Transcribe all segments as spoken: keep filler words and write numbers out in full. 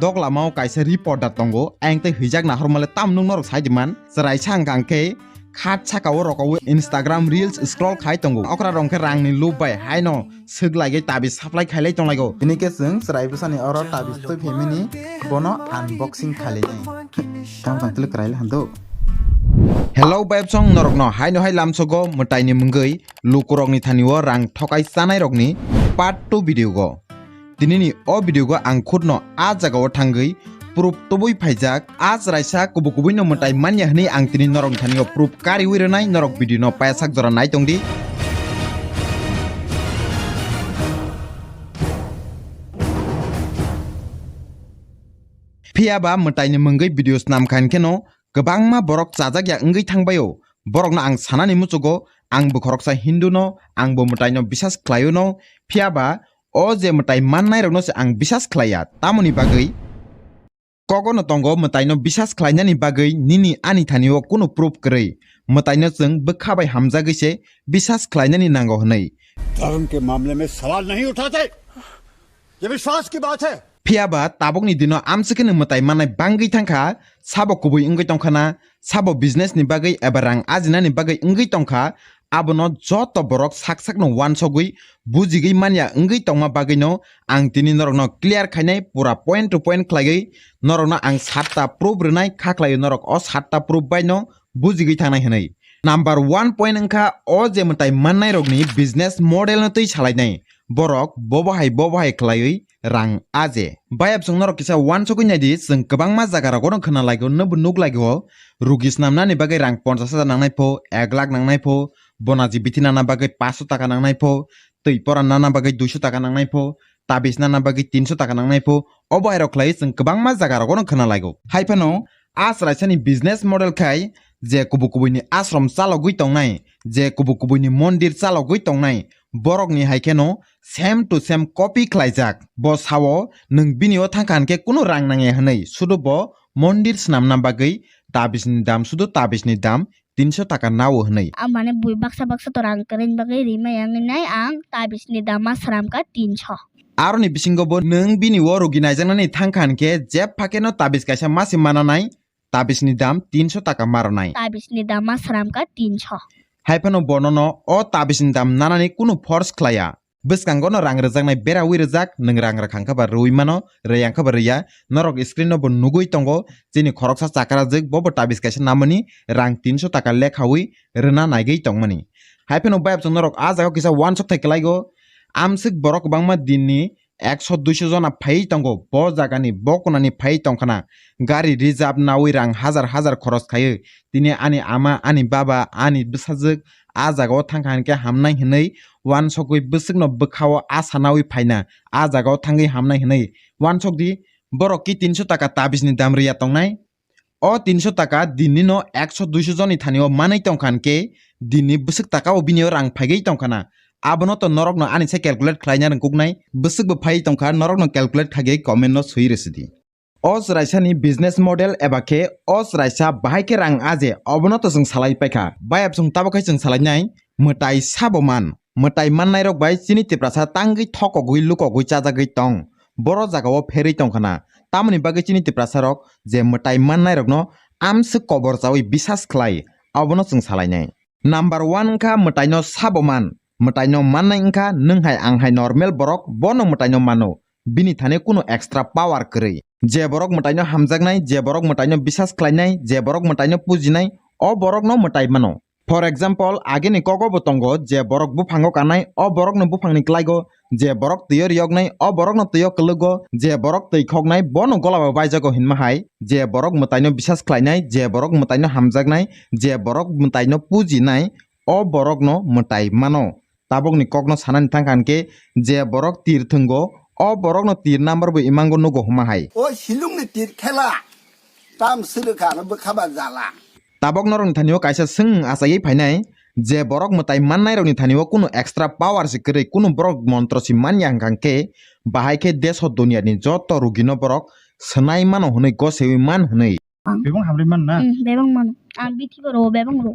Dok lamao kaisa reporter tongo, ayang tei hwijak nahormale tam nwng norok sai di man. Chwrai sa hwnkha hwnkhe khat saka o rokowui Instagram reels scroll khai tongo. Okra rok hwnkhe rangni lob bai haino swk laiwi tabis supply khailai tonglaio. Tini khe chwng chwrai bwsani oro tabis twi phaimani bono unboxing khailainai. Tamo tang tili kwraile hando. Hello bayapsong norokno haino hai lamsogo mwtaini mungwi lukurokni thani o rang thokai chanai rokni part two video go. Tinini o video go ang khutno a jaga o thangwi proof tubui phaijak. A chwraisa kubu kubui no mwtai manya hwnwi ang tini norokni thani o proof kariwi rwnai, norok video no payasak jora nai tongdi. Phiya ba mwtaini mungwi video snam khan kheno kwbangma borok chajak ya wngwi thangbaio. Borokno ang sanani muchugo, ang bo khoroksa Hindu no, ang bo mwtaino bisas khlaio no, phiya ba o je mwtai mannai rokno se ang bisas khlaiya. Tamoni bagwi kogono tongo mwtaino bisas khlainani bagwi nini ani thani o kunu proof kwrwi. Mwtaino chwng bwkha bai hamjagwi se bisas khlainani nango hwnwi. धर्म के मामले में सवाल नहीं उठाते। ये विश्वास की बात है। Phiya ba tabukni dino amswkeno mwtai mannai bangwi thangkha, sabo kubui wngwi tongkhana, sabo business ni bagwi eba rang ajinani bagwi wngwi tongkha, abono joto borok sak sakno wansogwi bujigwi manya wngwi tongma bagwino ang tini norokno clear khainai, pura point to point khlaiwi norokno ang satta proof rwnai, kha khlaio norok o satta proof baino bujigwi thangnai hwnwi. Number one point wngkha o je mwtai mannai rokni business model no twi salainai. Borok bobo hai bobo hai khlaiwi rang aje. Bayapsong norok kisa wansugwi naidi, chwng kwbangma jaga rogo no khna laigo, nobo nuk laigo. Rugi snamnani bagwi rang ponchash hajar nangnai pho, ek lakh nangnai pho, bonaji bithi nana bagwi paanch sho taka nangnai pho, twi pora nana bagwi dui sho taka nangnai pho, tabis nana bagwi tin sho taka nangnai pho, obo hai rok khlaiwi chwng kwbangma jaga rogo no khna laigo. Hai phano a chwraisani business model khai je kubu kubuini ashram chalogwi tongnai, je kubu kubuini mondir chalogwi tongnai, borokni hai kheno same to same copy khlaijak. Bo sao nwng bini o thangkha hwnkhe kunu rang nangya hwnwi, sudu bo mondir swnamna bagwi tabisni dam, sudu tabisni dam tin sho taka nao hwnwi. Ang mane bui baksa baksa to rang kwrwini bagwi rimaya wngwi nai ang tabisni dam ma swnamkha tin sho. Aroni bisingo bo nwng bini o rugi naijaknani thangkha hwnkhe jepha kheno tabis kaisa masi mananai, tabisni dam tin sho taka maronai. Tabisni dam ma swnamkha tin sho. Hai phano bonono o tabisni dam nanani kunu force khlaiya. Bwskango no rang rwjaknai berawi rwjak, nwng rang rwkha hwnkhe ba rwui mano, rwya hwnkhe ba rwya. Norok screen no bo nugui tongo, chini khoroksa chakra jwk, bo bo tabis kaisa namani rang tin sho taka lekhawi rwna naigwi tongmani. Hai phano bayapsong norok a jaga kisa wansuk thai kwlaigo, amswk borok kwbangma dinni ekso duiso jona phaiwi tongo, bo jagani bo konani phaiwi tongkhana, gari reserve nawi rang hajar hajar khoros khaiwi, tini ani ama, ani baba, ani bwsajwk a jagao thangkha hinkhe hamnai hinwi wansogwi bwswkno bwkhao asa nawi phaina, a jagao thangwi hamnai hinwi wansokdi. Borok ki tin sho taka tabisni dam rwya tongnai? O tin sho taka dinni no ekso duiso joni thani o manwi tongkha hinkhe dinni bwswk taka o bini o rang phaigwi tongkhana. Abono to norokno ani se calculate khlaina rwngkuknai, bwswk bo phaiwi tongkha, norokno calculate khaigwi comment no swi rwsidi. O chwraisani business model eba khe o chwraisa bahai khe rang aje, obono to chwng salai paikha. Bayapsong tabuk khe chwng salainai mwtai sabo man. Mwtai mannairok bai chini Tiprasa tangwi thokogwi lukogwi chajagwi tong. Boro jagao pherwi tongkhana. Tamoni bagwi chini Tiprasarok je mwtai mannairokno amswk kobor chawi bisas khlai, abono chwng salainai. Number one wngkha mwtaino sabo man. Mwtaino mannai wngkha nwng hai ang hai normal borok, bono mwtaino mano. Bini thani kunu extra power kwrwi. Je borok mwtaino hamjaknai, je borok mwtaino bisas khlainai, je borok mwtaino pujinai, o borokno mwtai mano. For example, agini kogo bo tongo, je borok buphango kanai, o borokno buphangni klaigo, je borok twio riyoknai, o borokno twio kwlwgo, je borok twi khoknai, bono golaba baijago hinma hai, je borok mwtaino bisas khlainai, je borok mwtaino hamjaknai, je borok mwtaino pujinai, o borokno mwtai mano. Tabukni kokno sanani thangkha hinkhe, je borok tir thwngo, o borokno tir number bo imango nugo hwnma hai. O silungni tir khela, tam swrwkha ano bwkha ba jala. Tabuk norokni thani o kaisa swng achaiwi phainai, je borok mwtai mannairokni thani o kunu extra power se kwrwi, kunu borok montro se manya hwnkha khe, bahai khe desh o duniya ni joto rugi no borok swnai mano hwnwi, gosewi man hwnwi. Bebak hamrwi man na? Hmm, bebak mano. Ang bithi bo rwo, bebak rwo.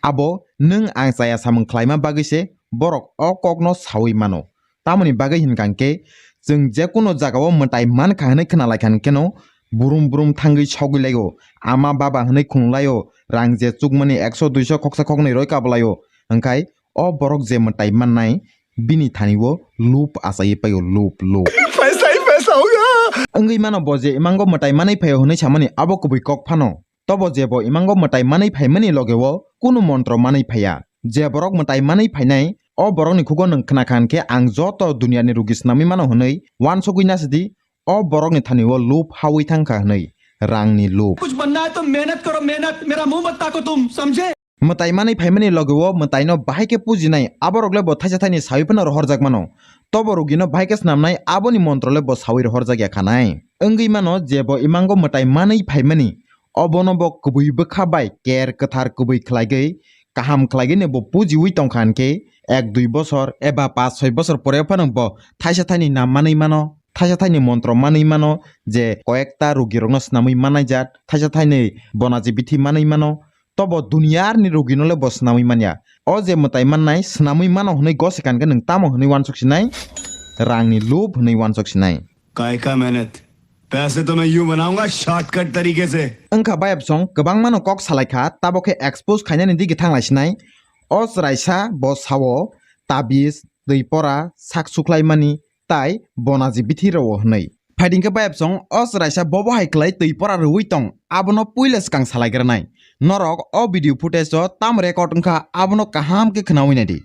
Abo nwng ang chaya samung khlaima bagwi se borok o kokno sawi mano. Tamoni bagwi hinkha khe Chwng je kuno jagao mwtai mankha hwnwi khwnalaikha hwnkhe no burum burum thangwi sogwi laio, ama baba hwnwi khunglai-o, rang je chukmani ekso duiso khoksa khoknwi roi kablaio. Hwnkhe o borok je mwtai mannai, bini thani-o lub achaiwi paio, lub, lub. Paisa hi paisa hoga. Wngwi mano bo je imango mwtai manwi phaio hwnwi samani abo kubui kok phano. Tobo je bo imango mwtai manwi phaimani loge-o kunu montro manwi phaiya. Je borok mwtai manwi phainai, o borokni khugo nwng khna kha hwnkhe ang joto duniyani rugi swnamwi mano hwnwi uansugwi nasidi, o borokni thani-o lub hawi thang kha hwnwi, rangni lub. कुछ बनना है तो मेहनत करो, मेहनत। मेरा मुंह मत ताको तुम, समझे? Mwtai manwi phaimani loge-o mwtaino bahai khe pujinai, aborok le bo thaisa thaini sawi phano rohorjak mano. Tobo rugino bahai khe snamnai, aboni montro le bo sawi rohorjak ya khanai. Wngwi mano je bo imango mwtai manwi phaimani, obono bo kubui bwkha bai ker kwthar kubui khlaigwi, kaham khlaigwino bo pujiwi tongkha hwnkhe, ek dui bosor eba paanch soi bosor pore phano bo thaisa thaini nam manwi mano, thaisa thaini montro manwi mano, je koyekta rugirokno snamwi manai jat, thaisa thaini bonaji bithi manwi mano, tobo duniyarni rugino le bo snamwi manya. O je mwtai mannai snamwi mano hwnwi gose kankhe nwng tamo hwnwi uansuk sinai? Rangni lub hwnwi uansuk sinai. काय का मेहनत, पैसे तो मैं यूं बनाऊंगा शॉर्टकट तरीके से। Wngkha bayapsong kwbangmano kok salaikha, tabok khe expose khainani digi thanglai sinai. O chwraisa bo sao, tabiz, twi pora, sak suklaimani, tai bonaji bithi rwo hwnwi. Phaiding khe bayapsong o chwraisa bobo hai khlai twi pora rwui tong, abono puila swkang salaigranai. Norok o video footage o tam record wngkha, abono kaham khe khnaui naidi.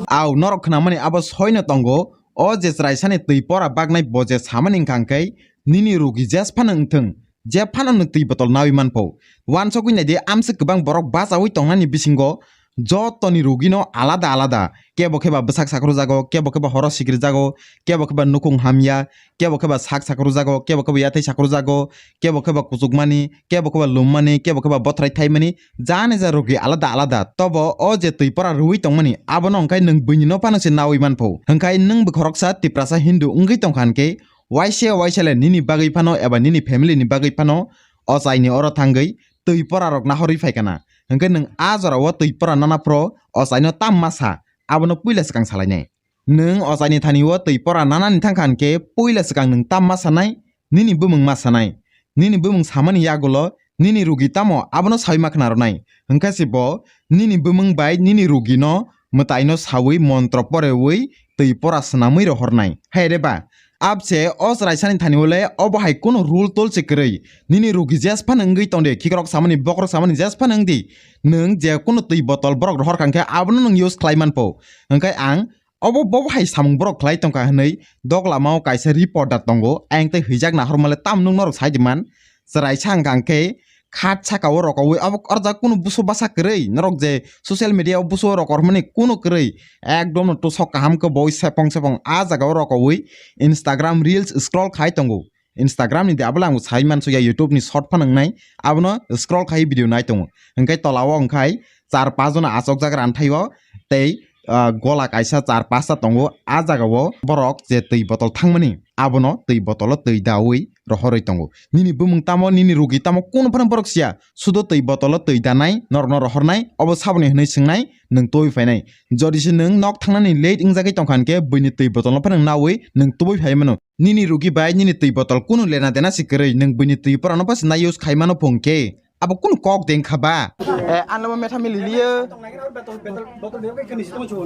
Au norok khnamani abo soino tongo, o je chwraisani twi pora baknai bo je samani wngkha hwnkhe nini rugi jes phano wngthwng, je phano nwng twi botol naui manpho. Uansugwi naidi, amswk kwbang borok bachaui tongnani bisingo jotoni rugino alada alada, kebo khe ba bwsak sakrwjago, kebo khe ba horo sikirjago, kebo khe ba nukhung hamya, kebo khe ba sak sakrwjago, kebo khe ba yathai sakrwjago, kebo khe ba kuchukmani, kebo khe ba lummani, kebo khe ba bothrai thaimani, jani ja rugi alada alada. Tobo o je twi pora rwui tongmani, abono hwnkhe nwng buini no phano se naui manpho. Hwnkhe nwng bw khoroksa Tiprasa Hindu wngwi tongkha hwnkhe, waisa waisa le nini bagwi phano eba nini family ni bagwi phano ochaini oro thangwi twi pora rok nahorwi phaikha na. Hwnkhe nwng a jora o twi pora nana phro ochaino tam masa, abono puila swkang salainai. Nwng ochaini thani o twi pora nanani thangkha hwnkhe puila swkang nwng tam ma sanai, nini bumung ma sanai. Nini bumung samani yagulo nini rugi tamo abono saui ma khna rwnai. Hwnkhe se bo nini bumung bai nini rugino mwtaino saui montro poreui twi pora swnamwi rohornai. Hai re ba? Abse o chwraisani thani o le obo hai kunu rule tol se kwrwi. Nini rugi jes phano wngwi tong di, khikrok samani, bokrok samani jes phano wng di. Nwng je kunu twi botol borok rohor kha hwnkhe abono nwng use khlai manpho. Hwnkhe ang obo bobo hai samung borok khlai tongkha hwnwi doglamao kaisa reporter tongo, ayang tei hwijak nahormale tam nwng norok sai di man. Chwraisa hwnkha hwnkhe khat saka o rokoui abo orjak kunu buso basa kwrwi, norok je social media o buso rokormani kunu kwrwi, ekdom no tusok kaham khe boi sepong sepong a jaga o rokoui Instagram reels scroll khai tongo. Instagram ni de abola ang sai mansukya, YouTube ni short phano wngnai, abono scroll khai video nai tongo. Hwnkhe tola o hwnkhe char pas jona achokjak ranthaio tei ah, gola kaisa char pasta tongo. A jaga o borok je twi botol thangmani, abono twi botolo twi daui rohorwi tongo. Nini bumung tamo, nini rugi tamo, kunu phano borok siya. Sudo twi botolo twi danai, norokno rohornai, obo saboni hwnwi swngnai, nwng tubui phainai. Jodi se nwng nok thangnani late wngjagwi tongkha hwnkhe, buini twi botolno phano naui nwng tubui phai mano. Nini rugi bai nini twi botol kunu lena dena se kwrwi, nwng buini twi porano bw se na use khai mano phungkhe. Abo kunu kok de wngkha ba? Eh, ano bo metha mili liyo.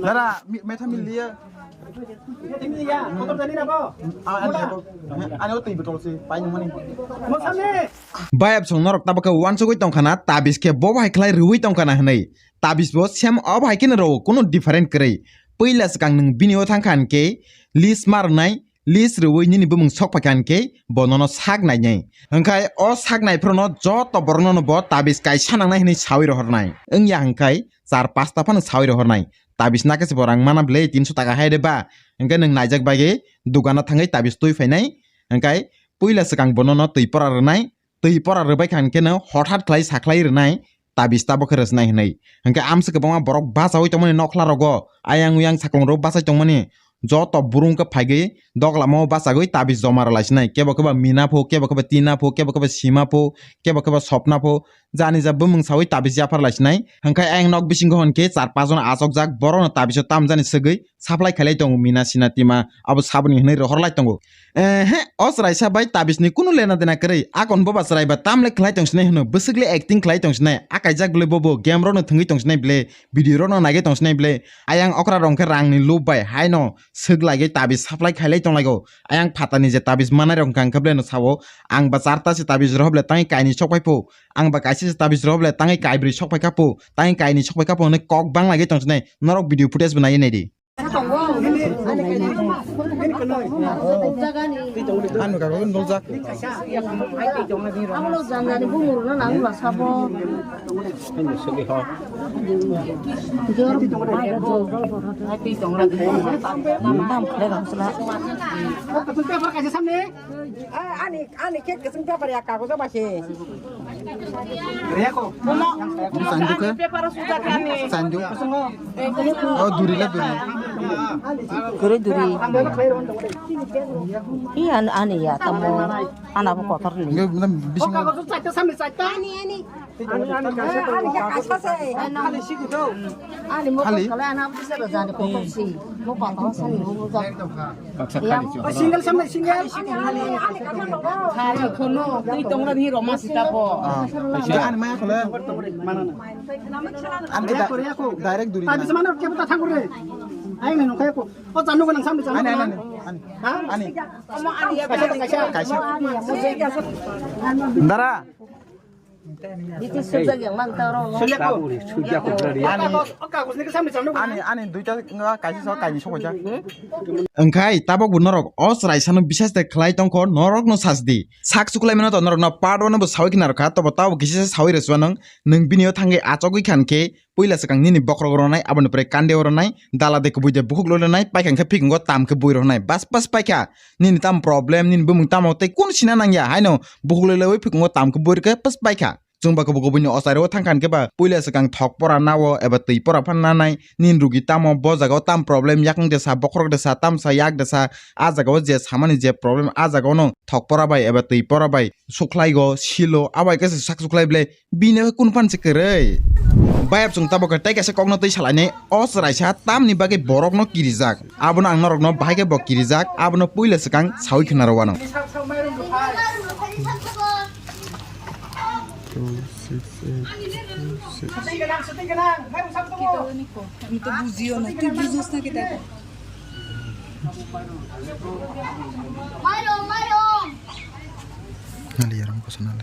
Dara, mi-, metha mili liyo. Ah, ani bo, ani bo twi botol se pai nung mani. Bayap song norok tabuk khe uansugwi tongkha na, tabis khe bo bai khlai rwui tongkha na hwnwi. Tabis bo same o bai kheno rwo, kunu different kwrwi. Puila swkang nwng bini o thangkha hwnkhe list ma rwnai, list rwui nini bumung sok phaikha hwnkhe bo nono sak nainai. Hwnkhe o sak naiphruno joto borokno no bo tabis kaisa nangnai hwnwi saui rohornai. Wngya hwnkhe char pasta phano saui rohornai. Tabis nakhe se bo rang mana bwle tinso taka hai de ba. Hwnkhe nwng naijak bagwi dukano thangwi tabis twi phainai. Hwnkhe puila swkang bo nono twi pora rwnai. Twi pora rwbaikha hwnkhe no hothat khlai sakhlai rwnai. Tabis tabuk khe rwsnai hwnwi. Hwnkhe amswk kwbangma borok bachaui tongmani nokhla rogo, ayang uyang saklong rok bachai tongmani, joto burung khe phaigwi doglamo bachagwi tabis joma rwlai sinai. Kebo kebo mina pho, kebo kebo tina pho, kebo kebo sima pho, kebo kebo sopna pho, jani ja bumung sawi tabis yaphar lai sinai. Hwnkhe ayang nok bisingo hwnkhe char pas jon achokjak, borokno tabiso tamjani swgwi supply khailai tongo mina sina tima, abo saboni hwnwi rohorlai tongo. Ehe, o chwraisa bai tabisni kunu lena dena kwrwi. Akon boba chwrai ba tamle khlai tong sinai hwno, bwswkle acting khlai tong sinai, akaijak bwle bobo game rokno thwngwi tong sinai bwle, video rokno naigwi tong sinai bwle. Ayang okra rok hwnkhe rangni lob bai haino swk laigwi tabis supply khailai tong laigo. Ayang phatarni je tabis manai rok hwnkha hwnkhe bwle no sao, ang ba charta se tabis rohor bwle tangwi kainwi sok pai pho, ang ba kaisa se tabis rohor bwle tangwi kaibrwi sok pai kha pho, tangwi kainwi sok pai kha pho hwnwi kok bang laigwi tong sinai. Norok video footage bo naiwi naidi. Ano kago noljak. Ani, ani khe kwchwng paper ya kagojo ba se. Sandu khe? Sandu. Oh, duri la duri. Kore duri. Hi an, ani ya tamo. Ana bo kotor ni. Nge, nge, bising. Ani, ani. Ani, ani, kaisa se. Ani mo khali? Kale ana bisa da jani kotor si. Mo pata sani mo ja. Baksa khali chwng. Single samne single. Khali khono twi tongra ni roma sita bo. Ah. Ani maya khole. Ani da-, direct duri. Ani samane ke bata thangure. Ai nang kaya ko. O chanu ko nang samne chanu. Ani, ani, ani. Ha? Ani. Kaisa, kaisa. Dara. Biti sujak yang mang taro. Ani, ani duita nga kaisa so kaini so kaisa. Wngkhai tabok bo norok o chwraisano bisas de khlai tongkho, norokno sasdi. Sak suklaimano to norokno part one bo sawi khna rwkha, tobo tabo kisa sawi rwswa nang, nang bini o thangwi achogwi khan khe, puila swkang nini bokhorok rwnai, aboni pore kandeo rwnai, dala de kubui de bukhuk loi rwnai, paikha khe phikungo tam khe bui rwnai. Bas bas paikha, nini tam problem, nini bumung tamo tei kun sina nangya, haino bukhuk loi loi phikungo tam khe bui rwkhe bas paikha. Chwngba kubu kubuni ochairo thangkha hwnkhe ba puila swkang thok pora nao eba twi pora phan nanai, nini rugi tamo, bo jagao tam problem, yakung de sa, bokhorok de sa, tam sa, yak de sa, a jagao je samani je problem, a jagao no thok pora bai eba twi pora bai sukhlaigo, silo, abai khe se sak sukhlai ble, bini khe kun phan se kwrwi. Bayap chwng tabok khe tei kaisa kokno twi salainai, o chwraisa tamni bagwi borokno kirijak. Abono ang norokno bahai khe bo kirijak, abono puila swkang sawi khna rw anw. Two, six, eight, two, six. আমি তো বুঝিও না, তুই বুঝোস না কি তাই? Nali yarang kosa nali.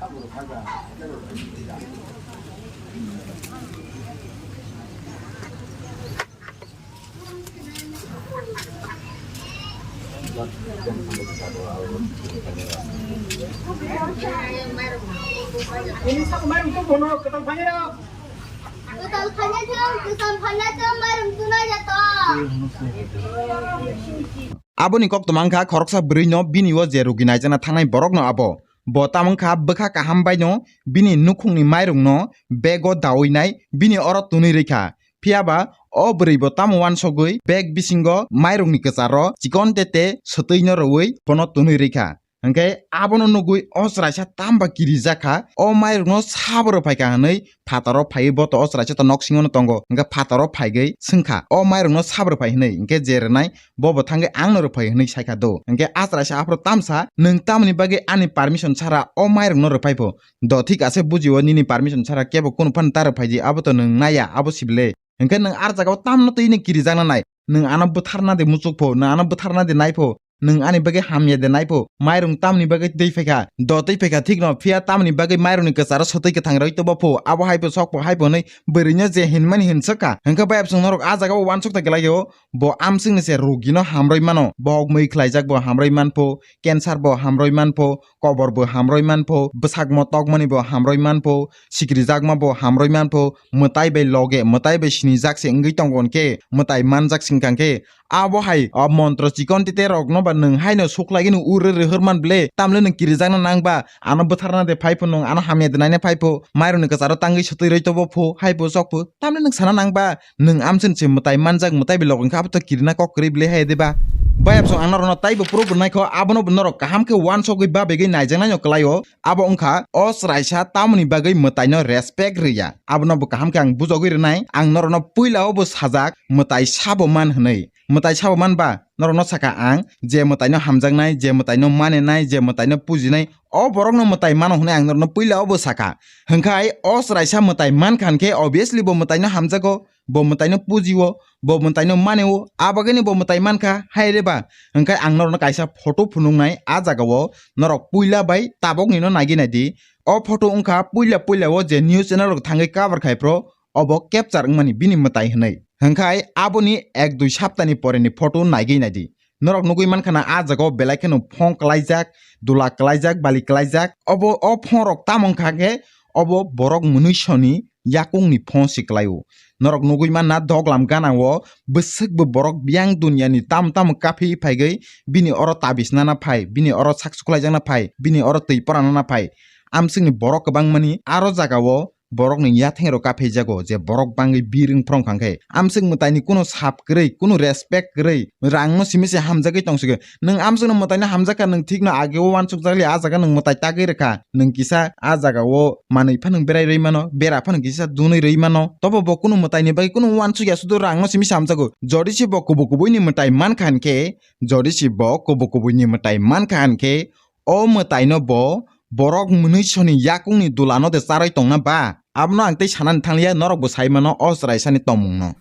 Aboni koktwma wngkha khoroksa bwrwino bini o je rugi naijakna thangnai borokno abo. Bo tamo wngkha bwkha kaham baino bini nukhungni mairungno bego dawi nai bini oro twnwi rwkha. Phiya ba o bwrwi bo tamo uansugwi bag bisingo mairungni kwcharo chikon tete swtwino rwui bono twnwi rwkha. Hwnkhe abono nugwi o chwraisa tamba kirijak kha, o mairungno sabo rwphai kha hwnwi phataro phaiwi bo to o chwraisa to nok singono tongo. Hwnkhe phataro phaigwi swngkha, o mairungno sabo rwphai hwnwi, hwnkhe je rwnai bo bo thangwi angno rwphai hwnwi saikha do. Hwnkhe a chwraisa aphuru tamsa, "Nwng tamoni bagwi ani permission chara o mairungno rwphai pho?" Do thik ase bujio, nini permission chara kebo kunu phano ta rwphai di, abo to nwng naiya, abo sible. Hwnkhe nwng ar jagao tamno twi nw kirijakna nai? Nwng ano bwtharna de muchuk pho, nwng ano bwtharna de nai pho, nwng ani bagwi hamya de nai pho? Mairung tamni bagwi twi phaikha, do twi phaikha thikno, phiya tamni bagwi mairungni kwcharo swtwi kwthang rwi tobo pho, abo hai pho sok pho hai pho hwnwi bwrwino je hinmani hinswk kha. Hwnkhe bayapswng norok a jagao uansuk ta kwlaio, bo amswkni se rugino hamrwi mano, bohok mwi khlaijak bo hamrwi man pho, cancer bo hamrwi man pho, kobor bo hamrwi man pho, bwsak mo tokmani bo hamrwi man pho, sikirijakma bo hamrwi man pho, mwtai bai loge, mwtai bai sinijak se wngwi tongo hwnkhe, mwtai manjak singkha khe, abo hai o montro chikon tete rokno ba nwng haino suklaigino ur rwhwr man ble, tamle nwng kirijakna nang ba, ano bwtharna de phai pho nwng, ano hamya de naina phai pho, mairungni kwcharo tangwi swtwi rwi tobo pho, hai pho sok pho, tamle nwng sana nang ba, nwng amchwng se mwtai manjak, mwtai bai loge wngkha, abo to kirina kok kwrwi ble hai de ba. Bayapsong ang norokno taibo proof rwnaikho, abono bo norok kaham khe uansugwi babegwi naijaknaino kwlaio. Abo wngkha o chwraisa tamoni bagwi mwtaino respect rwya. Abono bo kaham khe ang bujogwi rwnai, ang norokno puilao bo sajak mwtai sabo man hwnwi. Mwtai sabo man ba? Norokno sakha ang, je mwtaino hamjaknai, je mwtaino maninai, je mwtaino pujinai, o borokno mwtai mano hwnwi ang norokno puilao bo sakha. Hwnkhe o chwraisa mwtai mankha hwnkhe obviously bo mwtaino hamjago, bo mwtaino pujio, bo mwtaino manio, abagwino bo mwtai mankha, hai reba? Hwnkhe ang norokno kaisa photo phunuknai, a jagao norok puila bai taboknino naigwi naidi. O photo wngkha puila puila o je news channel rok thangwi cover khai phro, obo capture wngmani bini mwtai hwnwi. Hwnkhe aboni ek dui saptani poreni photo naigwi naidi. Norok nugwi mankha na, a jagao belai kheno phong kwlaijak, dula kwlaijak, bali kwlaijak. Obo o phong rok tamo wngkha khe, obo borok mwnwisoni yakungni phong se kwlaio. Norok nugwi manna, doglam ganao bwswk bo borok biyang duniani tamo tamo kaphi phaigwi bini oro tabis nana phai, bini oro sak suklaijakna phai, bini oro twi pora nana phai. Amswkni borok kwbangmani aro jagao borokni yatheng rok kaphaijago, je borok bangwi bir wng phrong kha khe. Amswk mwtaini kuno sap kwrwi, kuno respect kwrwi, rangno simi se hamjagwi tong sigi. Nwng amswkno mwtaino hamjakha, nwng thikno ageo uansukjak li, a jaga nwng mwtai tagwi rwkha. Nwng kisa a jagao manwi phano berai rwi mano, bera phano kisa dunwi rwi mano. Tobo bo kuno mwtaini bagwi kuno uansukya, sudu rangno simi se hamjago. Jodi se bo kubu kubuini mwtai mankha hwnkhe, jodi se bo kubu kubuini mwtai mankha hwnkhe, o mwtaino bo borok mwnwisoni yakungni dulano de charwi tongna ba? Abono ang tei sanani thangliya, norok bo sai mano o chwraisani tongmungno.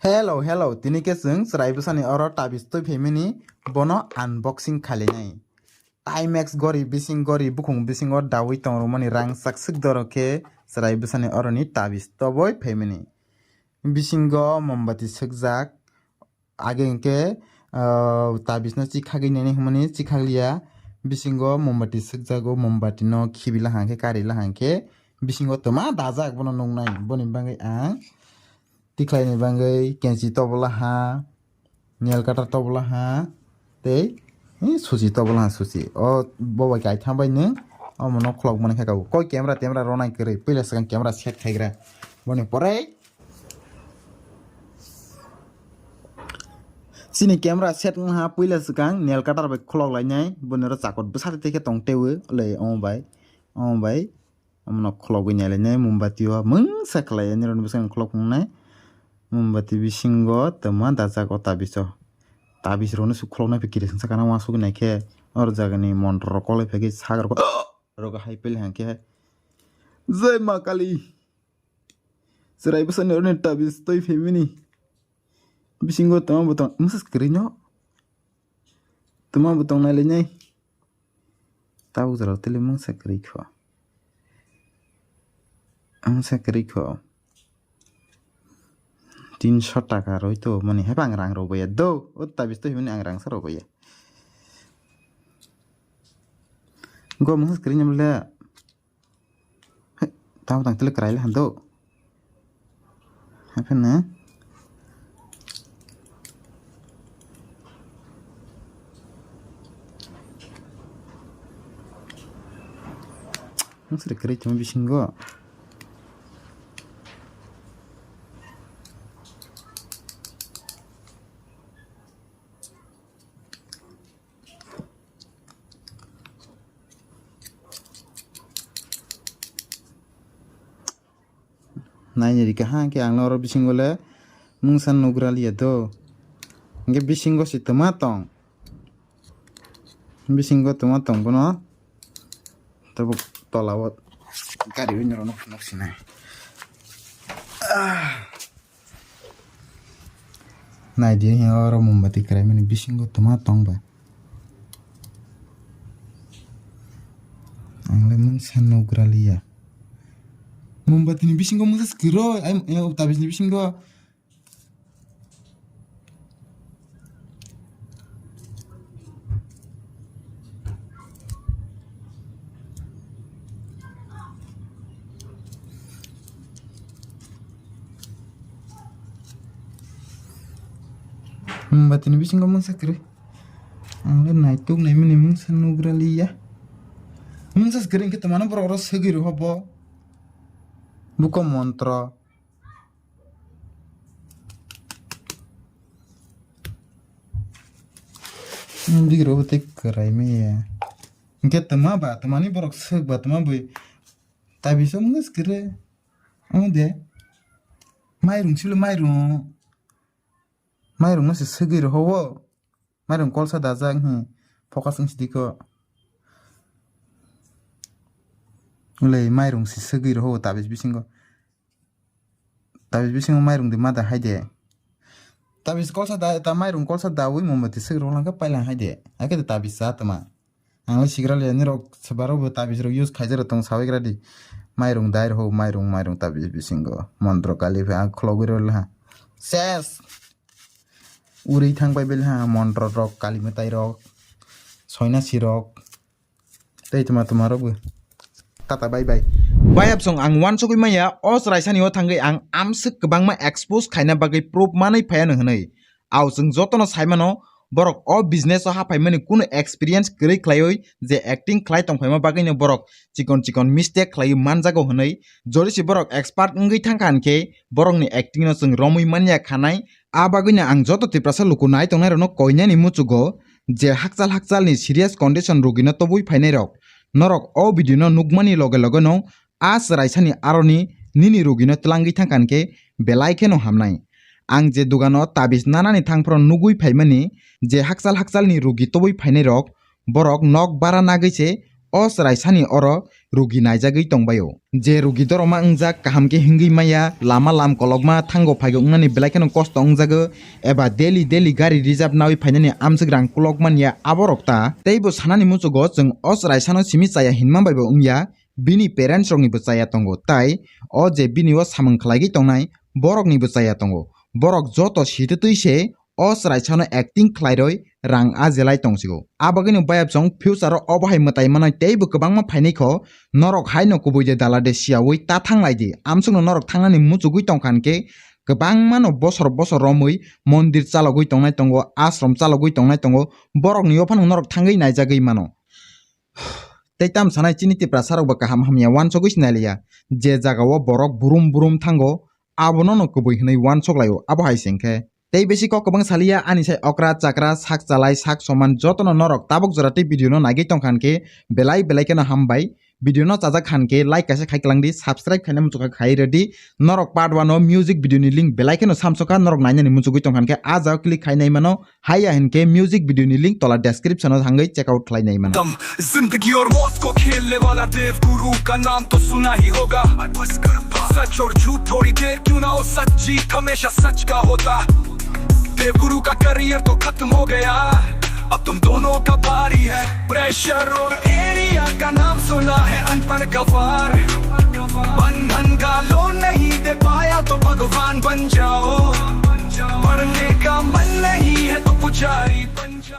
Hello, hello, tini khe chwng chwrai bwsani oro tabis twi phaimani, bono unboxing khalinai. Timex gori, bising gori, bukhung bisingo dawi tongrwmani rang chakswk doro khe chwrai bwsani oroni tabis toboi phaimani. Bisingo mombati swkjak, age hwnkhe, ah, tabisno chikhagwi nini hwnmani chikhakliya. Bisingo mombati swkjago, mombati no khibi lahang khe, kari lahang khe, bisingo twma dajak, bono nuknai, boni bagwi ang tikhlaini bagwi kenchi tobolaha, nail cutter tobolaha, tei, eh, suchi tobolaha, suchi. O bo bai kaitham bai nwng omono khulok mani kha kabo. Koi camera temera rwnai kwrwi, puila swkang camera set khaigra. Boni pore chini camera set wngha, puila swkang nail cutter bai khulok lainai, boni oro chakot bwsa tei khe tong teiwi, le omo bai, omo bai. Omono khulogwi nailainai mombati o mungsa khlai, ani rokni bwskango khulok wngnai. Mombati bisingo twma dajak o tabis o. Tabis rokno se khuloknai bai kirising saka nang uansugwi naikhe, oro jagani montor rok kolai phaikhe sagar rok hai pele hangkhe, Jai Ma Kali. Chwrai bwsani oroni tabis twi phaimani. Bisingo twma bwtang message kwrwi no. Twma bwtang nailainai. Tabuk jora tele mungsa kwrwi kho. Mungsa kwrwi kho. Tinso taka roi to mani hai ang rang rw baya do. O tabis to himani ang rang sa rw baya. Go mungsa kwrwi nyamle. Hai, tamo tang tele kwrai le hando. Hapheno. Nang sere kwrai tamo bisingo. Naini rikha ha, hwnkhe ang oro bisingo le mungsa nugra liya do. Hwnkhe bisingo se twma tong. Bisingo twma tong bono. Tabuk tola o gari o norok no phunuk sinai. Ah. Naidi, oro mombati kwrai mani bisingo twma tong ba. Ang le mungsa nugra liya. Mombati ni bisingo mungsa se kwrwi, ai, ai, tabis ni bisingo. Mombati ni bisingo mungsa kwrwi. Ang le naituk naimani mungsa nugra liya. Mungsa se kwrwi hwnkhe twmano borok oro swgwi rwkha bo. Buko montro. Bigro bo tei kwrai maya. Hwnkhe tama ba, tamani borok swk ba, tama bwi tabiso mwnwi swkre. Omo de. Mairung silo mairung. Mairung no se swgwi rohowo. Mairung kolsa dajak, hmm. Focus wng sidi ko. Ulei mairung se swgwi rohowo tabis bisingo. Tabis bisingo mairung de mada hai de. Tabis kolsa da, ta mairung kolsa dawi mombati swk rok langkha pailang hai de. Hai khe de tabis sa tama. Ang le sigra le nirok se baro bo tabis rok use khaijak rok tong sawi gra di. Mairung dai rok, mairung, mairung tabis bisingo. Montro kali phe ang khulogwi rw le ha. Ses! Uri thang bai bel ha montro rok, kali mwtai rok, soina sirok. Tei tuma tuma rok bo. Tata bye bye. Bayapsong ang wansugwi maya, o chwraisani o thangwi ang amswk kwbangma expose khaina bagwi proof manwi phaiano hwnwi. Ao chwng jotono saimano, borok o business o haphaimani kunu experience kwrwi khlaiwi je acting khlai tongphaima bagwino borok chikon chikon mistake khlaiwi manjago hwnwi. Jodi se borok expert wngwi thangkha hinkhe borokni acting no chwng romwi manya khanai. A bagwino ang joto Tiprasa luku nai tongnairokno koinani muchugo je hakchal hakchalni serious condition rogino tobwi phainairok. Norok o video no nukmani loge logeno a chwraisani aroni nini rugino twlangwi thangkha hinkhe belai kheno hamnai. Ang je dugano tabis nanani thangphro nugwi phaimani je hakchal hakchalni rugi tobwi phainairok, borok nok bara nagwi se o chwraisani oro rugi naijagwi tongbaio. Je rugi doroma wngjak kaham khe hingwi maya, lama lam kolokma thango phaigo wngnani belai kheno kosto wngjago, eba daily daily gari reserve nawi phainani amswk rang kulokmanya aborok ta. Teibo sanani muchugo chwng o chwraisano simi chaya hinma baibo wngya, bini parents roknibo chaya tongo, tai o je bini o samung khlaigwi tongnai boroknibo chaya tongo. Borok joto sitwtwi se o chwraisano acting khlairoi rang ajelai tongsigo. A bagwino bayapsong future o obo hai mwtai manai teibo kwbangma phainai kho, norok haino kubui de dala de siyaui ta thanglaidi. Amsukno norok thangnani muchugui tongkha hinkhe kwbangmano bosor bosor romwi mondir chalogwi tongnai tongo, ashram chalogwi tongnai tongo, borokni ophano norok thangwi naijagwi mano. Tei tam sanai chini Tiprasa rok bo kaham hamya wansugwi sinai liya. Je jaga o borok burum burum thango, abono no kubui hinui wansuk laio, abo hai se hinkhe. Tei besi kok kwbang saliya, ani sai okra chakra sak chalai sak soman jotono norok tabuk jora tei video no naigwi tongkha hinkhe belai belai kheno hambai. Video no chajak kha hinkhe like kaisa khai kwlangdi, subscribe khaina muchukha khai rwdi. Norok part one o music video ni link belai kheno samsokha, norok nainani muchugwi tongkha hinkhe a jao click khai nai mano. Haiya hinkhe music video ni link tola description o thangwi check out khlai nai mano. दम जिंदगी और मौत को खेलने वाला देव गुरु का नाम तो सुना ही होगा। सच और झूठ थोड़ी देर क्यों ना हो, सच जीत हमेशा सच का होता। देव गुरु का करियर तो खत्म हो गया, अब तुम दोनों का बारी है। प्रेशर और एरिया का नाम सुना है, अनपढ़ गवार। बंधन का लोन नहीं दे पाया तो भगवान बन जाओ। पढ़ने का मन नहीं है तो पुजारी बन जाओ।